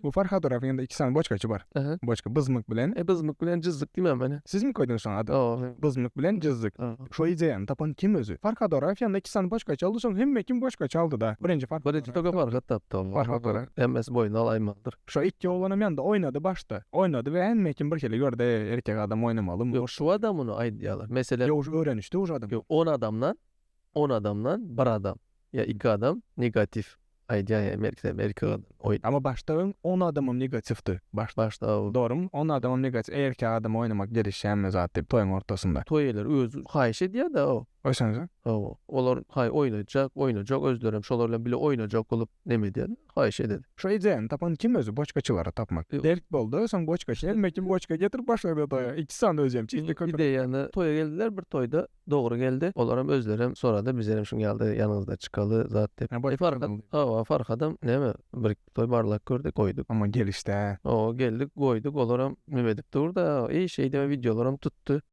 Bu Farhat Orabyň ýanynda iki sany boçkaçy bar. Aha. Boçka Byzmyk bilen. E Byzmyk bilen Jyzzyk diýmän meni. Sizmi koýduňyz şoň adyny? Hawa. Byzmyk bilen Jyzzyk. Hawa. Şo ideýany tapan kim özi? Farhat Oraýew ýanynda iki sany boçkaçy aldy soň hemme kim boçkaçy aldy-da. Birinji Farhat Birinji Oraýew. toka Farhat tapdy ony. Farhat Oraýew. Hemmesi boýun alaýmalydyr. Şo iki oglanam ýanynda oýnady başda. Oýnady we hemme kim bir hili gördi erkek adam oýnamalymy? Ýok şu adam muny aýdýarlar. Meselem. Ýok uje öwrenişdi uje adam. Ýok on adamdan on adamdan bir adam ýa iki adam negatiw aýdýan ýa merkzem erkek adam oý. Ama başda öň on adamam negatiwdi başda. Başda o. Dogrymy on adamam negatiw erkek adam oýnamak gelişýänmi zat diýip toýuň ortasynda. Toý eýeleri özi haýyş edýärdä o. Oýsansa. Hawa olar haý oýnajak oýnajak özlerem şolar bilen bile oýnajak bolup neme edýär haýyş ededi. Şo ideýany tapan kim özi boçkaçylary tapmak. Dert boldy soň boçkaçy hemme kim boçka getirip başlady toýa iki sany özem çisli köpek. Ideýany toýa geldiler bir toýda Dogry geldi. Olaram özlerem sorady, bizlerem şuň ýaly ýanyňyzda çykaly zat diýip. Hä, Farhat, hawa, Farhadam näme, bir toý barlap gördük, goýduk. Amma gelişdä. Hawa, geldik, goýduk, olaram neme edip dur-da, eý, şeýdibem wideolaram tutdy.